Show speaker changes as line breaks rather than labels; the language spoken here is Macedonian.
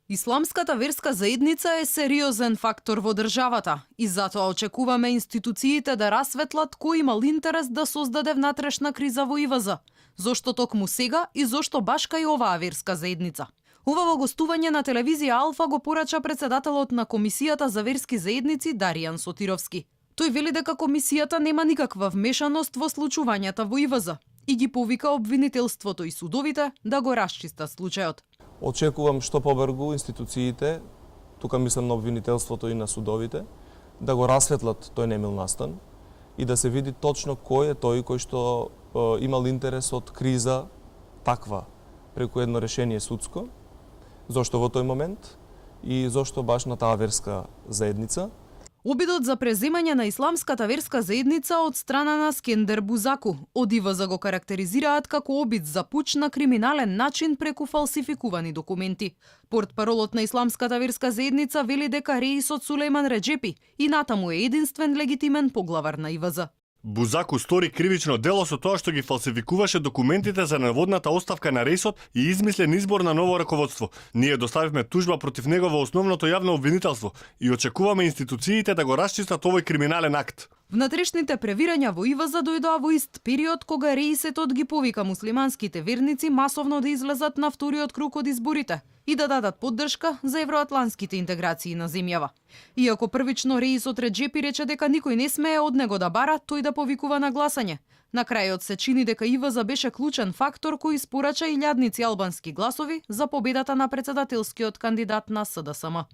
Исламската верска заедница е сериозен фактор во државата и затоа очекуваме институциите да расветлат кој имал интерес да создаде внатрешна криза во ИВЗ, зошто токму сега и зошто баш кај оваа верска заедница. Ова во гостување на телевизија Алфа го порача председателот на Комисијата за верски заедници Даријан Сотировски. Тој вели дека комисијата нема никаква вмешаност во случувањата во ИВЗ и ги повика обвинителството и судовите да го расчистат случајот.
Очекувам што побрзо институциите, тука мислам на обвинителството и на судовите, да го расветлат тој немил настан и да се види точно кој е тој кој што имал интерес од криза таква преку едно решение судско, зошто во тој момент и зошто баш на таа верска заедница.
Обидот за преземање на исламската верска заедница од страна на Скендер Бузаку од ИВЗ го карактеризираат како обид за пуч на криминален начин преку фалсификувани документи. Портпаролот на исламската верска заедница вели дека реисот Сулејман Реджепи и натаму е единствен легитимен поглавар на ИВЗ.
Бузаку стори кривично дело со тоа што ги фалсификуваше документите за наводната оставка на рейсот и измислен избор на ново раководство. Ние доставивме тужба против него во основното јавно обвинителство и очекуваме институциите да го расчистат овој криминален акт.
Внатрешните превирања во ИВЗ дојдоа во ист период кога реисетот ги повика муслиманските верници масовно да излезат на вториот круг од изборите и да дадат поддршка за евроатланските интеграции на земјава. Иако првично реисот Реджепи рече дека никој не смее од него да бара тој да повикува на гласање, на крајот се чини дека ИВЗ беше клучен фактор кој испорача илјадници албански гласови за победата на председателскиот кандидат на СДСМ.